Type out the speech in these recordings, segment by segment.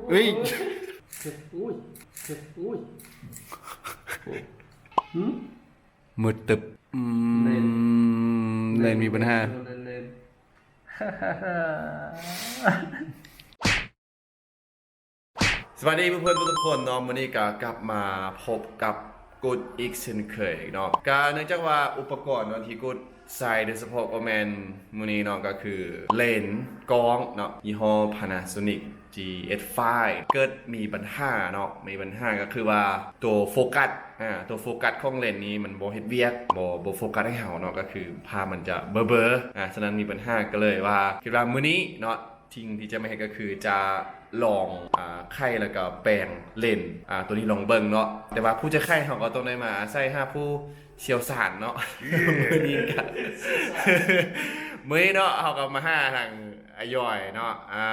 ເອີຍ ໂອ້ຍ ໂອ້ຍ ຫຶ? ມືດຕຶບ. ອືມ ເລນ ເລນມີບັນຫາ. ສະບາຍດີເພື່ອນໆທຸກຄົນເນາະ, ມື້ນີ້ກໍກັບມາພົບກັບກຸດອີກເຊັ່ນເຄີຍເນາະ. ກໍເນື່ອງຈາກວ່າອຸປະກອນເນາະທີ່ກຸດໃຊ້ໂດຍສະເພາະກໍແມ່ນມື້ນີ້ເນາະ ກໍຄືເລນກ້ອງເນາະ ຍີ່ຫໍ້ Panasonic ຈີເອັດໄຟ ເກີດມີບັນຫາເນາະ, ມີບັນຫາກໍຄືວ່າຕົວໂຟກັສ ອາ ຕົວໂຟກັສຂອງເລນນີ້ມັນບໍ່ເຮັດວຽກ ບໍ່ ບໍ່ໂຟກັສໃຫ້ເຮົາເນາະ, ກໍຄືພາບມັນຈະເບີໆ ອາ ສະນັ້ນມີບັນຫາ ກໍເລີຍວ່າຄິດວ່າມື້ນີ້ເນາະ ສິ່ງທີ່ຈະມາເຮັດກໍຄືຈະລອງ ອາ ໄຂ ແລ້ວກໍແປງເລນ ອາ ຕົວນີ້ລອງເບິ່ງເນາະ. ແຕ່ວ່າຜູ້ຈະໄຂເຮົາກໍຕ້ອງໄດ້ມາອາໄສຫາຜູ້ຊ່ຽວຊານເນາະ. ມື້ນີ້ກະ ມື້ນີ້ເນາະ ເຮົາກໍມາຫາທາງອາຢອຍເນາະ ອາ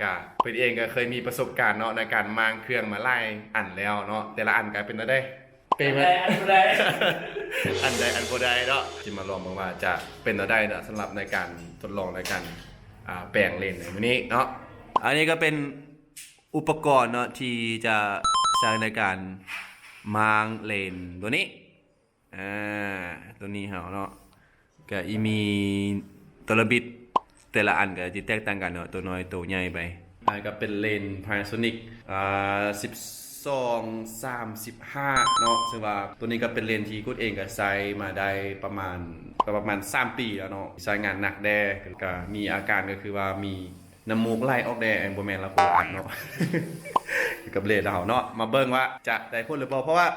ກະເພິ່ນເອງກໍເຄີຍມີປະສົບການເນາະ ໃນການມ້າງເຄື່ອງມາຫຼາຍອັນແລ້ວເນາະ, ແຕ່ລະອັນກະເປັນແນວໃດ ເປັນ ອັນໃດອັນບໍ່ໄດ້ ອັນໃດອັນບໍ່ໄດ້ເນາະ. ຊິມາລອງເບິ່ງວ່າຈະເປັນແນວໃດເນາະ ສຳລັບໃນການທົດລອງໃນການ ອາ ແປງເລນໃນມື້ນີ້ເນາະ. ອັນນີ້ກໍເປັນອຸປະກອນເນາະ ທີ່ຈະໃຊ້ໃນການມ້າງເລນຕົວນີ້ ອາ ຕົວນີ້ເຮົາເນາະ ກະອີມີແຕ່ລະບິດ ແຕ່ລະອັນກະຊິແຕກຕ່າງກັນເນາະ, ຕົວນ້ອຍໂຕໃຫຍ່ໄປ. ອັນນີ້ກໍເປັນເລນ Panasonic ອາ ສິບສອງ ສາມສິບຫ້າເນາະ, ເຊິ່ງວ່າຕົວນີ້ກໍເປັນເລນທີ່ກຸດເອງກໍໃຊ້ມາໄດ້ປະມານ ກໍປະມານສາມປີແລ້ວເນາະ, ໃຊ້ງານໜັກແດ່ ກໍມີອາການກໍຄືວ່າມີ ນ້ຳມູກໄຫຼອອກແດ່ ບໍ່ແມ່ນລະຄົນລະອັນເນາະ ກັບເລນເຮົາເນາະ. ມາເບິ່ງວ່າຈະໄດ້ຜົນຫຼືບໍ່ ເພາະວ່າ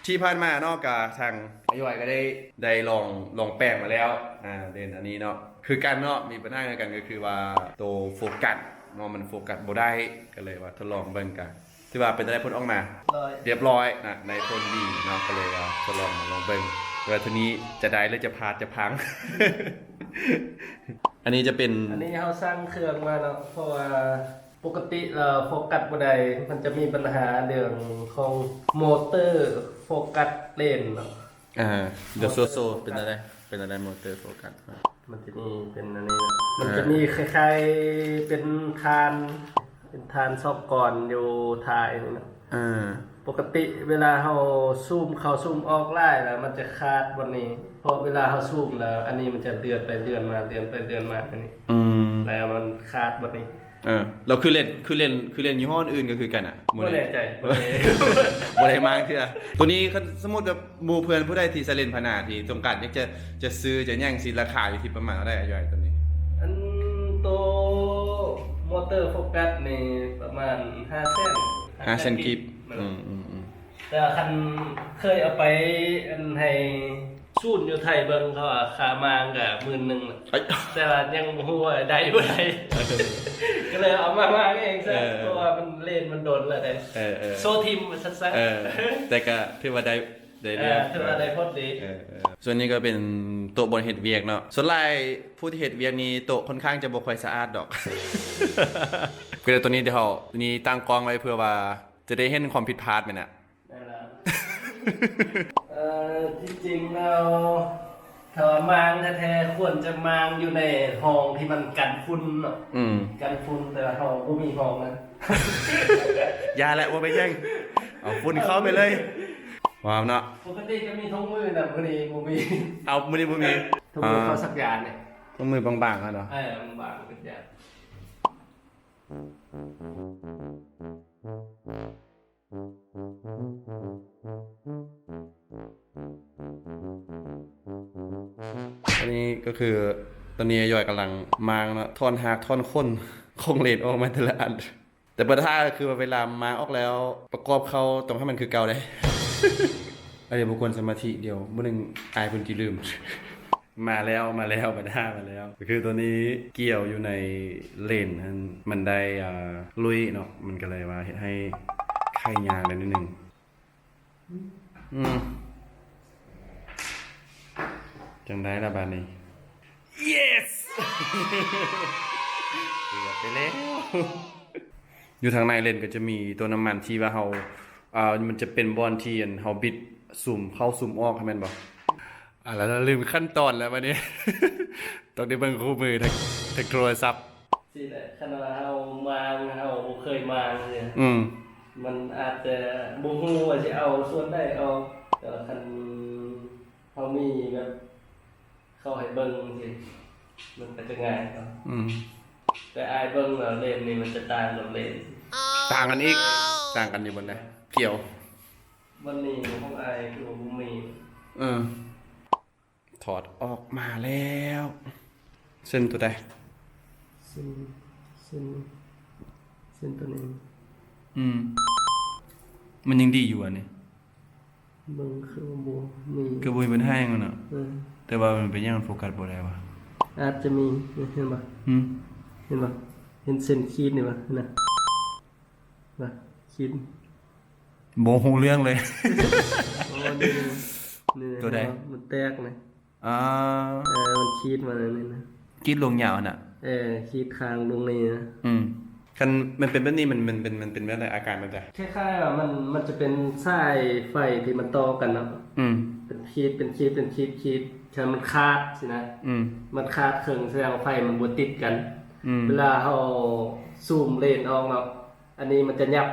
ທີ່ຜ່ານມາເນາະ ກະທາງອາຢອຍກໍໄດ້ ໄດ້ລອງ ລອງແປງມາແລ້ວ ອາ ເລນອັນນີ້ເນາະ ຄືກັນເນາະ, ມີບັນຫາຄືກັນ ກໍຄືວ່າໂຕໂຟກັສເນາະ ມັນໂຟກັສບໍ່ໄດ້ ກໍເລີຍວ່າທົດລອງເບິ່ງ ກະຖືວ່າເປັນໄດ້ຜົນອອກມາ ລຽບຮ້ອຍນະ ໄດ້ຜົນດີເນາະ, ກໍເລີຍວ່າທົດລອງມາລອງເບິ່ງ ວ່າເທື່ອນີ້ຈະໄດ້ ຫຼື ຈະພາດ ຈະພັງ. ອັນນີ້ຈະເປັນ ອັນນີ້ເຮົາສັ່ງເຄື່ອງມາເນາະ ເພາະວ່າປົກກະຕິແລ້ວໂຟກັສບໍ່ໄດ້ ມັນຈະມີບັນຫາເລື່ອງຂອງມໍເຕີໂຟກັສເລນເນາະ. ອາ ດຽວໂຊ ໂຊເປັນແນວໃດ ເປັນແນວໃດມໍເຕີໂຟກັສ? ມັນຈະມີເປັນອັນນີ້ ມັນຈະມີ ເອີ ຄ້າຍໆເປັນຖ່ານ ເປັນຖ່ານສອງກ້ອນຢູ່ທ້າຍນີ້ເນາະ. ເອີ ປົກກະຕິເວລາເຮົາຊູມເຂົ້າຊູມອອກຫຼາຍແລ້ວ ມັນຈະຂາດບ່ອນນີ້ ເພາະເວລາເຮົາຊູມແລ້ວ ອັນນີ້ມັນຈະເລື່ອນໄປເລື່ອນມາ ເລື່ອນໄປເລື່ອນມາ ອັນນີ້ ອືມ ແລ້ວມັນຂາດບ່ອນນີ້. ເອີ ແລ້ວຄືເລນ ຄືເລນ ຄືເລນຍີ່ຫໍ້ອື່ນກໍຄືກັນນະ? ບໍ່ແນ່ໃຈ ບໍ່ໄດ້ ບໍ່ໄດ້ມ້າງເທື່ອ. ໂຕນີ້ຄັນສົມມຸດແບບໝູ່ເພື່ອນຜູ້ໃດທີ່ໃຊ້ເລນພານາ ທີ່ຕ້ອງການຢາກຈະ ຈະຊື້ຈະຫຍັງຊີ້ ລາຄາຢູ່ທີ່ປະມານເທົ່າໃດ ອາຢອຍ ໂຕນີ້? ອັນໂຕມໍເຕີໂຟກັສນີ້ປະມານຫ້າແສນ ຫ້າແສນ ຫ້າແສນກີບ. ອືມໆໆ ແຕ່ວ່າຄັນເຄີຍເອົາໄປອັນໃຫ້ສູນຢູ່ໄທເບິ່ງ ເຂົາວ່າຄ່າມ້າງກະໝື່ນໜຶ່ງ ເອີຍ ແຕ່ວ່າຍັງບໍ່ຮູ້ວ່າໄດ້ບໍ່ໄດ້ ກໍເລີຍເອົາມາມ້າງເອງຊະ ເອີ ເພາະວ່າມັນເລນມັນດົນແລ້ວເດ້ ເອີໆ ໂຊຖິ້ມວ່າຊັ້ນຊະ. ເອີ ແຕ່ກະຖືວ່າໄດ້ ໄດ້ເລື່ອງ ເອີ ຖືວ່າໄດ້ຜົນດີ. ເອີໆ ສ່ວນນີ້ກໍເປັນໂຕະບ່ອນເຮັດວຽກເນາະ, ສ່ວນຫຼາຍຜູ້ທີ່ເຮັດວຽກນີ້ໂຕະຄ່ອນຂ້າງຈະບໍ່ຄ່ອຍສະອາດດອກ. ກໍເລີຍໂຕນີ້ດຽວເຮົານີ້ຕັ້ງກ້ອງໄວ້ເພື່ອວ່າ ຈະໄດ້ເຫັນຄວາມຜິດພາດແມ່ນນະ. ນັ້ນລະ ເອີ ທີ່ຈິງແລ້ວ ຖ້າວ່າມ້າງແທ້ໆ ຄວນຈະມ້າງຢູ່ໃນຫ້ອງທີ່ມັນກັນຝຸ່ນເນາະ. ອືມ ກັນຝຸ່ນ ແຕ່ວ່າເຮົາບໍ່ມີຫ້ອງນັ້ນ. ຢ່າແຫຼະ ບໍ່ເປັນຫຍັງ ເອົາຝຸ່ນເຂົ້າໄປເລີຍ. ວ້າວເນາະ ປົກກະຕິກໍມີຖົງມືນະ, ມື້ນີ້ບໍ່ມີ. ເອົາ ມື້ນີ້ບໍ່ມີ ຖົງມື ອ່າ ເຂົາສັກຢານີ້ ຖົງມືບາງໆຫັ້ນເນາະ. ເອີ ບາງໆ ເປັນຢາ. ອັນນີ້ກໍຄື ຕອນນີ້ອາຢອຍກຳລັງມ້າງເນາະ ຖອນຮາກຖອນຂົນຂອງເລນອອກມາແຕ່ລະອັນ. ແຕ່ເປີດທ່າກໍຄືວ່າເວລາມ້າງອອກແລ້ວ ປະກອບເຂົ້າຕ້ອງໃຫ້ມັນຄືເກົ່າເດ້. ອັນນີ້ບໍ່ຄວນສະມາທິ ດຽວມື້ໜຶ່ງອ້າຍເພິ່ນຊິລືມ. ມາແລ້ວ ມາແລ້ວ ບັນຫາມາແລ້ວ. ກໍຄືຕົວນີ້ກ່ຽວຢູ່ໃນເລນຫັ້ນ ມັນໄດ້ ອ່າ ຫຼຸຍເນາະ, ມັນກໍເລີຍວ່າເຮັດໃຫ້ໄຂຍາກໄດ້ໜ້ອຍໜຶ່ງ. ອືມ ຈັ່ງໃດລະບາດນີ້? Yes! ເກືອບໄປແລ້ວ. ຢູ່ທາງໃນເລນກໍຈະມີຕົວນ້ຳມັນທີ່ວ່າເຮົາ ອ່າ ມັນຈະເປັນບ່ອນທີ່ ອັນ ເຮົາບິດຊູມເຂົ້າຊູມອອກຫັ້ນແມ່ນບໍ່? ອ່າ ແລ້ວລືມຂັ້ນຕອນແລ້ວບາດນີ້ ຕ້ອງໄດ້ເບິ່ງຄູ່ມື ທັງ ທັງໂທລະສັບ. ຊີ້ແຫຼະ. ຄັນວ່າເຮົາມາງ ເຮົາບໍ່ເຄີຍມາງເທື່ອ ອືມ ມັນອາດຈະບໍ່ຮູ້ວ່າຊິເອົາສ່ວນໃດອອກ, ແຕ່ວ່າຄັນເຮົາມີແບບເຂົາໃຫ້ເບິ່ງຊີ້ ມັນກໍຈະງ່າຍກວ່າ. ອືມ ແຕ່ອ້າຍເບິ່ງແລ້ວເລນນີ້ມັນຈະຕ່າງກັບເລນ ຕ່າງກັນອີກ. ຕ່າງກັນຢູ່ບ່ອນໃດ? ກ່ຽວ ບ່ອນນີ້ຂອງອ້າຍຄືວ່າບໍ່ມີ. ເອີ ຖອດອອກມາແລ້ວ. ເສັ້ນຕົວໃດ? ເສັ້ນ ເສັ້ນ ເສັ້ນຕົວນີ້. ອືມ ມັນຍັງດີຢູ່ອັນນີ້. ເບິ່ງຄືວ່າບໍ່ມີ ຄືບໍ່ມີບັນຫາຫຍັງເນາະ. ເອີ ແຕ່ວ່າມັນເປັນຫຍັງມັນໂຟກັສບໍ່ໄດ້ວະ? ອາດຈະມີ ເຫັນບໍ່? ຫືມ? ເຫັນບໍ່? ເຫັນເສັ້ນຂີດນີ້ບໍ່? ຫັ້ນນະ ວ່າຂີດ ບໍ່ຮູ້ເລື່ອງເລີຍ. ໂອ້ ນີ້ ນີ້ ຕົວໃດ? ມັນແຕກນະ. ອ່າ ເອີ ມັນຂີດມາແນວນີ້ນະ ຂີດລວງຍາວຫັ້ນນະ. ເອີ ຂີດຂ້າງລົງນີ້ນະ. ອືມ ຄັນມັນເປັນແບບນີ້ ມັນ ມັນເປັນ ມັນເປັນແບບໃດ? ອາການແບບໃດ? ຄ້າຍໆວ່າມັນ ມັນຈະເປັນສາຍໄຟທີ່ມັນຕໍ່ກັນເນາະ. ອືມ ເປັນຂີດ ເປັນຂີດ ເປັນຂີດ ຂີດ ຄັນມັນຂາດຊີ້ນະ. ອືມ ມັນຂາດເຄິ່ງ ສະແດງວ່າໄຟມັນບໍ່ຕິດກັນ. ອືມ ເວລາເຮົາຊູມເລນອອກເນາະ ອັນນີ້ມັນຈະຫຍັບ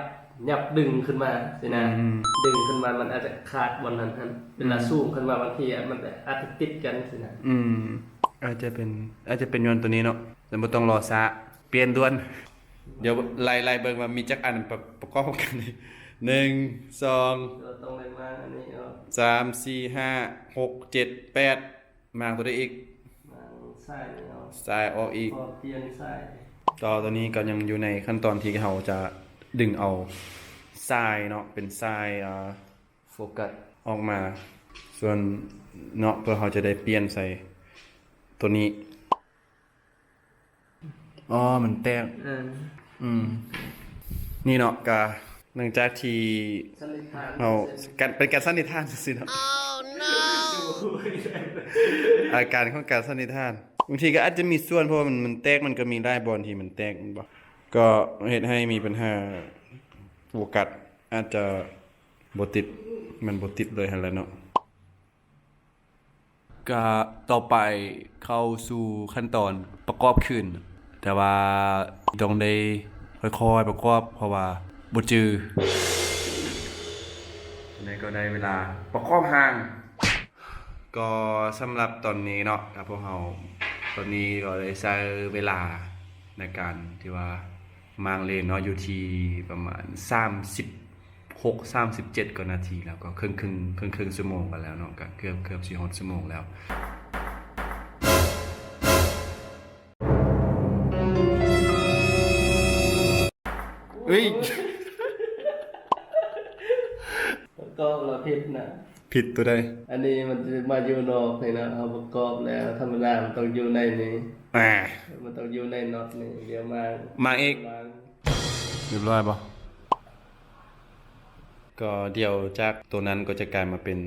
ຫຍັບດຶງຂຶ້ນມາຊີ້ນະ. ອືມ ດຶງຂຶ້ນມາ ມັນອາດຈະຂາດບ່ອນນັ້ນຫັ້ນ. ເວລາ ອືມ ຊູມຂຶ້ນມາ ບາງທີອະ ມັນອາດຈະຕິດກັນຊີ້ນະ. ອືມ ອາດຈະເປັນ ອາດຈະເປັນຍ້ອນຕົວນີ້ເນາະ. ແລ້ວບໍ່ຕ້ອງລໍຊ້າ ປ່ຽນດ່ວນ. ດຽວໄລ່ ໄລ່ເບິ່ງວ່າມີຈັກອັນປະ ປະກອບກັນ. ໜຶ່ງ ສອງ ເຮົາຕ້ອງໄດ້ມາງອັນນີ້ອອກ ສາມ ສີ່ ຫ້າ ຫົກ ເຈັດ ແປດ ມາງຕົວໃດອີກ? ມາງສາຍນີ້ອອກ ສາຍອອກອີກ ກໍປ່ຽນສາຍ. ຕໍ່ ຕອນນີ້ກໍຍັງຢູ່ໃນຂັ້ນຕອນທີ່ເຮົາຈະດຶງເອົາສາຍເນາະ ເປັນສາຍ ອ່າ ໂຟກັດອອກມາ ສ່ວນເນາະ ເພື່ອເຮົາຈະໄດ້ປ່ຽນໃສ່ຕົວນີ້. ອໍ ມັນແຕກ. ເອີ ອືມ ນີ້ເນາະ ກະຫຼັງຈາກທີ່ສັນນິຖານ ເຮົາ ເປັນການສັນນິຖານຊື່ໆເນາະ. ອາການຂອງການສັນນິຖານ ບາງທີກໍອາດຈະມີສ່ວນ ເພາະວ່າມັນ ມັນແຕກ ມັນກໍມີຫຼາຍບ່ອນທີ່ມັນແຕກ ແມ່ນບໍ່? ກໍເຮັດໃຫ້ມີບັນຫາໂຟກັດ ອາດຈະບໍ່ຕິດ ມັນບໍ່ຕິດເລີຍຫັ້ນແຫຼະເນາະ. ກະຕໍ່ໄປເຂົ້າສູ່ຂັ້ນຕອນປະກອບຄືນ ແຕ່ວ່າຕ້ອງໄດ້ຄ່ອຍໆປະກອບ ເພາະວ່າບໍ່ຈື່. ອັນນີ້ກໍໄດ້ເວລາປະກອບຮ່າງ. ກໍສຳລັບຕອນນີ້ເນາະ ກະພວກເຮົາຕອນນີ້ກໍໄດ້ໃຊ້ເວລາໃນການທີ່ວ່າມ້າງເລນເນາະ ຢູ່ທີ່ປະມານສາມສິບ ຫົກ ສາມສິບເຈັດກວ່ານາທີແລ້ວ ກໍເຄິ່ງ ເຄິ່ງ ເຄິ່ງ ເຄິ່ງຊົ່ວໂມງກັນແລ້ວເນາະ ກໍເກືອບ ເກືອບຊິຮອດຊົ່ວໂມງແລ້ວ. ເອີຍ ປະກອບລະຜິດນະ. ຜິດຕົວໃດ? ອັນນີ້ມັນຈະມາຢູ່ນອກນີ້ນະ ເຮົາປະກອບແລ້ວ ທຳມະດາມັນຕ້ອງຢູ່ໃນນີ້ ອ່າ ມັນຕ້ອງຢູ່ໃນນັອດນີ້ ດຽວມາ ມາອີກ ມາ ຮຽບຮ້ອຍບໍ່? ກໍດຽວຈາກໂຕນັ້ນກໍຈະກາຍມາເປັນ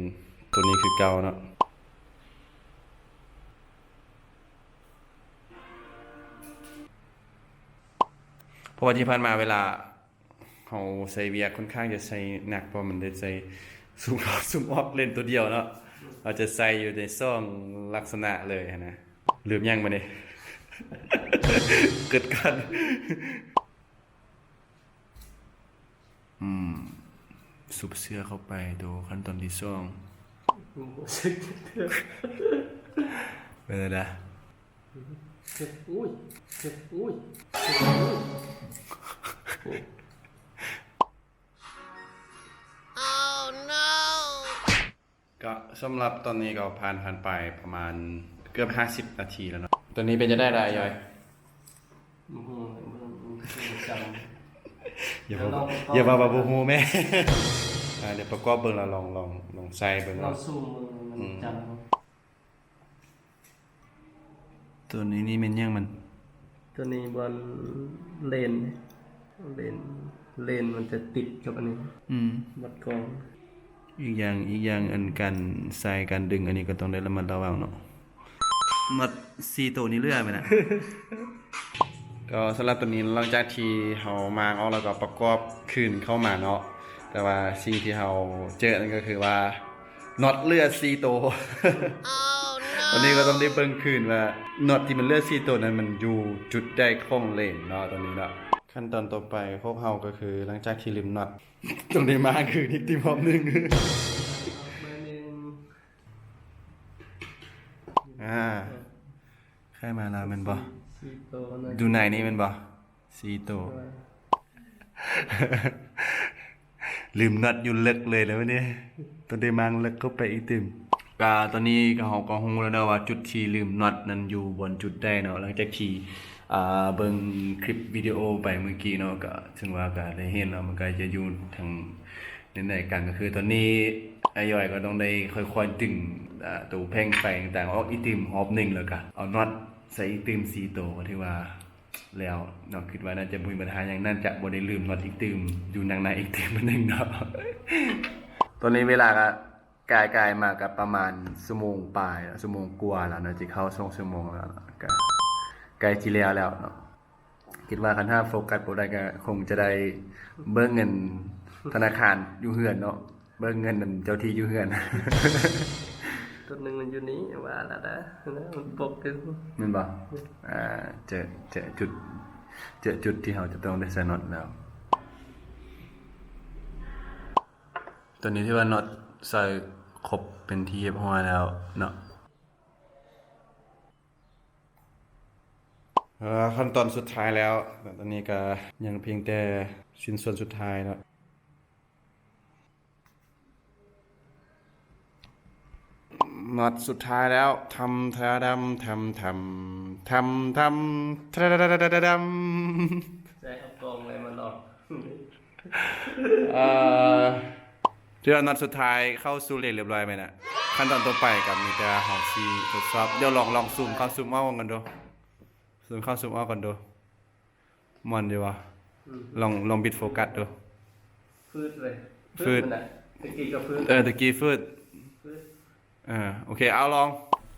ໂຕນີ້ຄືເກົ່າເນາະ ເພາະວ່າທີ່ຜ່ານມາເວລາເຮົາໃຊ້ວຽກຂ້ອນຂ້າງຈະໃຊ້ໜັກ ເພາະມັນໄດ້ໃຊ້ຊຸມເຂົ້າຊຸມອອກເລນໂຕດຽວເນາະ ເຮົາຈະໃຊ້ຢູ່ໃນສອງລັກສະນະເລີຍຫັ້ນນະ. ລືມຫຍັງບາດນີ້? ເກີດການ ອືມ ຊຸບເຊື້ອເຂົ້າໄປ ໂຕຂັ້ນຕອນທີສອງ ເປັນຈັ່ງໃດ? ເຈັບ ໂອ້ຍ ເຈັບ ໂອ້ຍ ເຈັບ ໂອ້ຍ. ກໍສຳລັບຕອນນີ້ກໍຜ່ານ ຜ່ານໄປປະມານເກືອບຫ້າສິບນາທີແລ້ວເນາະ. ຕອນນີ້ເປັນຈັ່ງໃດລະອ້າຍຢອຍ? ບໍ່ຮູ້ ເບິ່ງ ເບິ່ງ ຈຳ ຢ່າເວົ້າ ຢ່າເວົ້າວ່າບໍ່ຮູ້ແມ້. ອ່າ ດຽວປະກອບເບິ່ງລະລອງ ລອງ ລອງໃສ່ເບິ່ງ ລອງ ເນາະ ຊູມເບິ່ງ ມັນ ອືມ ຈຳ. ຕົວນີ້ນີ້ແມ່ນຫຍັງມັນ? ຕົວນີ້ບ່ອນເລນ ເລນ ເລນມັນຈະຕິດກັບອັນນີ້ ອືມ ບັດກ້ອງ. ອີກຢ່າງ ອີກຢ່າງ ອັນການໃສ່ ການດຶງ ອັນນີ້ກໍຕ້ອງໄດ້ລະມັດລະວັງເນາະ. ໝົດສີ່ໂຕນີ້ເຫຼືອໄປນະ. ກໍສຳລັບຕົວນີ້ ຫຼັງຈາກທີ່ເຮົາມ້າງອອກແລ້ວກໍປະກອບຄືນເຂົ້າມາເນາະ, ແຕ່ວ່າສິ່ງທີ່ເຮົາເຈີນັ້ນກໍຄືວ່າ ນັອດເຫຼືອສີ່ໂຕ. ຕອນນີ້ກໍຕ້ອງໄດ້ເບິ່ງຄືນວ່ານັອດທີ່ມັນເຫຼືອສີ່ໂຕນັ້ນ ມັນຢູ່ຈຸດໃດຂອງເລນເນາະ ຕອນນີ້ເນາະ. ຂັ້ນຕອນຕໍ່ໄປພວກເຮົາກໍຄື ຫຼັງຈາກທີ່ລືມນັອດ ຕ້ອງໄດ້ມາຄືນອີກຕື່ມຮອບໜຶ່ງ. ອາ ໃກ້ມາແລ້ວແມ່ນບໍ່? ສີ່ໂຕນະ ຢູ່ໃນນີ້ແມ່ນບໍ່? ສີ່ໂຕ ເອີ ລືມນັອດຢູ່ເລິກເລີຍແລ້ວນີ້ ຕ້ອງໄດ້ມາງເລິກເຂົ້າໄປອີກຕື່ມ. ກະຕອນນີ້ກະເຮົາກໍຮູ້ແລ້ວເນາະວ່າຈຸດທີ່ລືມນັອດນັ້ນຢູ່ບ່ອນຈຸດໃດເນາະ ຫຼັງຈາກທີ່ ອ່າ ເບິ່ງຄລິບວິດີໂອໄປມື້ກີ້ເນາະ ກະເຖິງວ່າກະໄດ້ເຫັນເນາະ ມັນກະຈະຢູ່ທາງໃນໃນກັນ. ກະຄືຕອນນີ້ອ້າຍຢອຍກໍຕ້ອງໄດ້ຄ່ອຍໆດຶງ ອ່າ ໂຕແຜງໄຟຕ່າງໆອອກອີກຕື່ມຮອບໜຶ່ງ ແລ້ວກະເອົານັອດໃສ່ອີກຕື່ມສີ່ໂຕ ກໍຖືວ່າ ແລ້ວເນາະ ຄິດວ່າໜ້າຈະບໍ່ມີບັນຫາຫຍັງ ໜ້າຈະບໍ່ໄດ້ລືມນັອດອີກຕື່ມ ຢູ່ນາງໃນອີກຕື່ມໜຶ່ງເນາະ. ຕອນນີ້ເວລາກໍກາຍ ກາຍມາກໍປະມານຊົ່ວໂມງປາຍແລ້ວ ຊົ່ວໂມງກວ່າແລ້ວເນາະ ຈະເຂົ້າສອງຊົ່ວໂມງແລ້ວເນາະ ກໍໃກ້ຊິແລ້ວແລ້ວເນາະ. ຄິດວ່າຄັນຖ້າໂຟກັດບໍ່ໄດ້ກໍຄົງຈະໄດ້ເບິ່ງເງິນທະນາຄານຢູ່ເຮືອນເນາະ. ເບິ່ງເງິນນຳເຈົ້າທີ່ຢູ່ເຮືອນ ໂຕໜຶ່ງມັນຢູ່ນີ້ ວ່າລະນະ ມັນປົກຢູ່ ແມ່ນບໍ່? ອ່າ ເຈີ ເຈີຈຸດ ເຈີຈຸດທີ່ເຮົາຈະຕ້ອງໄດ້ໃສ່ນັອດແລ້ວ. ຕອນນີ້ຖືວ່ານັອດໃສ່ຄົບເປັນທີ່ຮຽບຮ້ອຍແລ້ວເນາະ. ເອີ ຂັ້ນຕອນສຸດທ້າຍແລ້ວ ຕອນນີ້ກໍຍັງພຽງແຕ່ຊິ້ນສ່ວນສຸດທ້າຍເນາະ. ນັອດສຸດທ້າຍແລ້ວ ທຳ ທະດຳ ທຳ ທຳ ທຳ ທຳ ທະດຳ ໃສ່ເອົາກອງເລີຍມາລອງ ເອີ ຖືວ່ານັອດສຸດທ້າຍເຂົ້າສູ່ເລນຮຽບຮ້ອຍແມ່ນນະ. ຂັ້ນຕອນຕໍ່ໄປກໍມີແຕ່ເຮົາຊິທົດສອບ ດຽວລອງ ລອງຊູມເຂົ້າຊູມອອກກັນດູ ຊູມເຂົ້າຊູມອອກກັນດູ. ມ່ວນຢູ່ບໍ່? ອືມ ລອງ ລອງບິດໂຟກັສດູ. ຟືດເລີຍ ຟືດ ຟືດ ແມ່ນນະ ຕະກີ້ກໍຟືດ ເອີ ຕະກີ້ຟືດ ຟືດ ເອີ ໂອເຄ ເອົາລອງ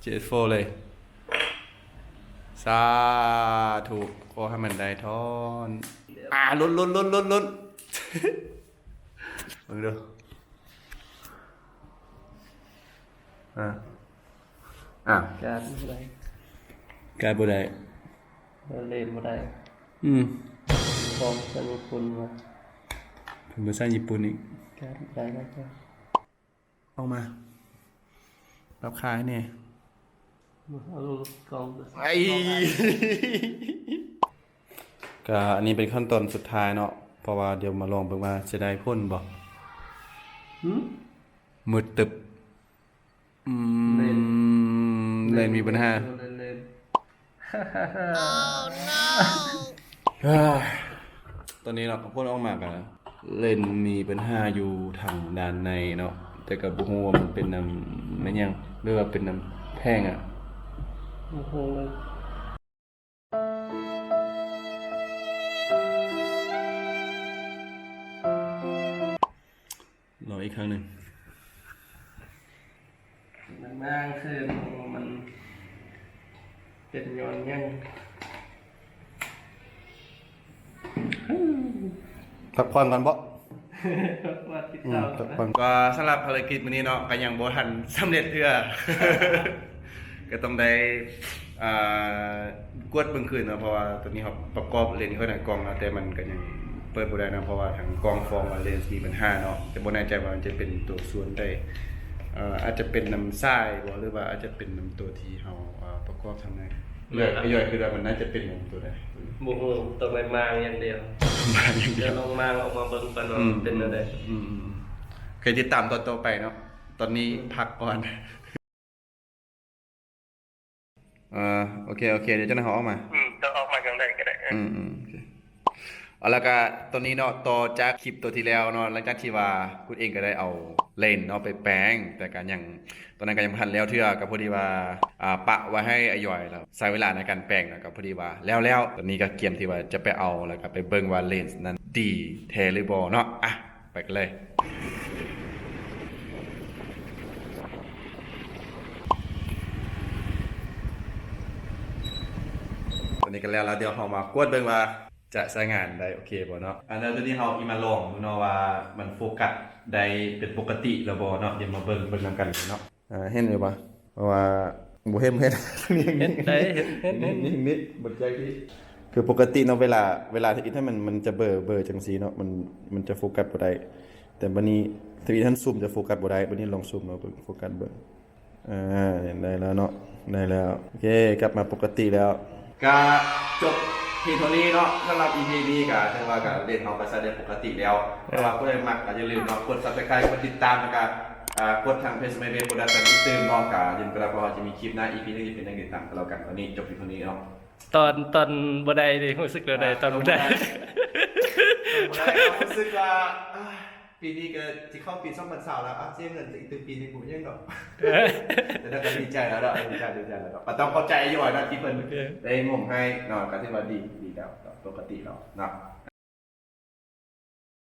ເຈັດໂຟເລີຍ ສາທຸ ຂໍໃຫ້ມັນໄດ້ທ່ອນ ອ່າ ລຸ້ນ ລຸ້ນ ລຸ້ນ ລຸ້ນ ລຸ້ນ ເບິ່ງດູ ອ່າ ອ່າ ກາດບໍ່ໄດ້ ກາດບໍ່ໄດ້ ເອີ ເລນບໍ່ໄດ້ ອືມ ຂອງພາສາຍີ່ປຸ່ນວ່າ ເປັນພາສາຍີ່ປຸ່ນອີກ ກາດບໍ່ໄດ້ແລ້ວ ອອກມາ ປັບຄ່າໃຫ້ແດ່ ເອົາກອງ ໄອ້ ກະອັນນີ້ເປັນຂັ້ນຕອນສຸດທ້າຍເນາະ ເພາະວ່າດຽວມາລອງເບິ່ງວ່າຈະໄດ້ຜົນບໍ່ ຫື ມືດຕຶບ. ອືມ ເລນ ເລນມີບັນຫາ ເລນ ເລນ ຕອນນີ້ເນາະ ຜົນອອກມາກະເລນມີບັນຫາຢູ່ທາງດ້ານໃນເນາະ ແຕ່ກະບໍ່ຮູ້ວ່າມັນເປັນນຳແມ່ນຫຍັງ ຫຼືວ່າເປັນນຳແຜງອະ ບໍ່ຮູ້ເລີຍ. ລອງອີກຄັ້ງໜຶ່ງ ມັນນາງຄືມັນເປັນຍ້ອນຫຍັງ? ພັກຜ່ອນກ່ອນເບາະ ພັກຜ່ອນກິນ ອືມ ເຂົ້າ ພັກຜ່ອນ ກໍສຳລັບພາລະກິດມື້ນີ້ເນາະ ກໍຍັງບໍ່ທັນສຳເລັດເທື່ອ ກໍຕ້ອງໄດ້ ອ່າ ກວດເບິ່ງຄືນເນາະ ເພາະວ່າຕອນນີ້ເຮົາປະກອບເລນຢູ່ໃນກ່ອງແລ້ວ ແຕ່ມັນກໍຍັງເປີດບໍ່ໄດ້ເນາະ ເພາະວ່າທາງກ້ອງຟ້ອງວ່າເລນມີບັນຫາເນາະ ແຕ່ບໍ່ແນ່ໃຈວ່າມັນຈະເປັນຕົວສ່ວນໃດ ເອີ ອາດຈະເປັນນຳສາຍບໍ ຫຼືວ່າອາດຈະເປັນນຳຕົວທີ່ເຮົາ ເອີ ປະກອບທາງໃນ. ເອີ ເອື້ອຍ ເອື້ອຍຄິດວ່າມັນໜ້າຈະເປັນນຳຕົວໃດ? ບໍ່ຮູ້ ຕ້ອງໄດ້ມ້າງຢ່າງດຽວ ມ້າງຢ່າງດຽວ ດຽວລອງມ້າງອອກມາເບິ່ງກ່ອນວ່າ ອືມ ເປັນແນວໃດ. ອືມ ອືມ ໂອເຄ ຕິດຕາມຕອນຕໍ່ໄປເນາະ ຕອນນີ້ ອືມ ພັກກ່ອນ. ອ່າ ໂອເຄ ໂອເຄ ດຽວຈັກໜ້ອຍເຮົາອອກມາ ອືມ ຕ້ອງອອກມາຈັ່ງໃດກໍໄດ້ ອືມ ອືມ ໂອເຄ ເອົາ ແລ້ວກະຕອນນີ້ເນາະ ຕໍ່ຈາກຄລິບຕົວທີ່ແລ້ວເນາະ ຫຼັງຈາກທີ່ວ່າກຸດເອງກໍໄດ້ເອົາເລນເນາະໄປແປງ ແຕ່ກະຍັງ ຕອນນັ້ນກະຍັງບໍ່ທັນແລ້ວເທື່ອ ກະພໍດີວ່າ ອ່າ ປະໄວ້ໃຫ້ອາຢອຍລາວໃຊ້ເວລາໃນການແປງເນາະ ກະພໍດີວ່າແລ້ວໆ ຕອນນີ້ກະກຽມທີ່ວ່າຈະໄປເອົາ ແລ້ວກະໄປເບິ່ງວ່າເລນນັ້ນດີແທ້ຫຼືບໍ່ເນາະ ອ່ະ ໄປກັນເລີຍ. ຕອນນີ້ກໍແລ້ວລະ ດຽວເຮົາມາກວດເບິ່ງວ່າຈະໃຊ້ງານໄດ້ໂອເຄບໍ່ເນາະ. ອັນແລ້ວຕອນນີ້ເຮົາຊິມາລອງເບິ່ງເນາະວ່າມັນໂຟກັດໄດ້ເປັນປົກກະຕິແລ້ວບໍ່ເນາະ. ດຽວມາເບິ່ງ ເບິ່ງນຳກັນເລີຍເນາະ. ເຫັນຢູ່ບໍ່ ເພາະວ່າ ບໍ່ເຫັນ ບໍ່ເຫັນ ເຮັດໄດ້ ເຮັດ ເຮັດ ເຮັດ ນີ້ນີ້ບໍ່ໃຈທີ່ ຄືປົກກະຕິເນາະ ເວລາ ເວລາທີ່ເຮັດໃຫ້ມັນ ມັນຈະເບີ ເບີຈັ່ງຊີ້ເນາະ ມັນ ມັນຈະໂຟກັສບໍ່ໄດ້ ແຕ່ບັດນີ້ ທີ່ເຮັດໃຫ້ຊູມຈະໂຟກັສບໍ່ໄດ້ ບັດນີ້ລອງຊູມເນາະ ເບິ່ງ ໂຟກັສເບິ່ງ ອ່າ ໄດ້ແລ້ວເນາະ ໄດ້ແລ້ວ ໂອເຄ ກັບມາປົກກະຕິແລ້ວ ກະຈົບພຽງເທົ່ານີ້ເນາະ ສຳລັບອີພີນີ້ກະຖືວ່າກະເລນເຮົາກະໃຊ້ໄດ້ປົກກະຕິແລ້ວ ຖ້າວ່າຜູ້ໃດມັກກະຢ່າລືມເນາະ ກົດ Subscribe ກົດຕິດຕາມ ແລ້ວກະ ອ່າ ກົດທາງ Page My Baby Production ອີກຕື່ມເນາະ ກະເຫັນກະລະ ເພາະເຮົາຈະມີຄລິບໜ້າ ອີພີໜຶ່ງຈະເປັນຫຍັງ ຕິດຕາມກັນແລ້ວກັນ ຕອນນີ້ຈົບພຽງເທົ່ານີ້ເນາະ ຕອນ ຕອນ ຕອນບໍ່ໄດ້ນີ້ຮູ້ສຶກແນວໃດ ອ່າ ຕອນບໍ່ໄດ້ ຕອນບໍ່ໄດ້ກະຮູ້ສຶກວ່າ ອ່າ ປີນີ້ກະຊິເຂົ້າປີສອງພັນຊາວແລ້ວ ອ່າ ເສຍເງິນອີກຕື່ມປີໜຶ່ງບໍ່ເປັນຫຍັງດອກ ແຕ່ກະດີໃຈແລ້ວເນາະ ດີໃຈ ດີໃຈແລ້ວເນາະ ກະຕ້ອງຂອບໃຈອ້າຍຢອຍເນາະ ທີ່ເພິ່ນໄດ້ງົມໃຫ້ເນາະ ກະຖືວ່າດີ ດີແລ້ວ ປົກກະຕິແລ້ວເນາະ.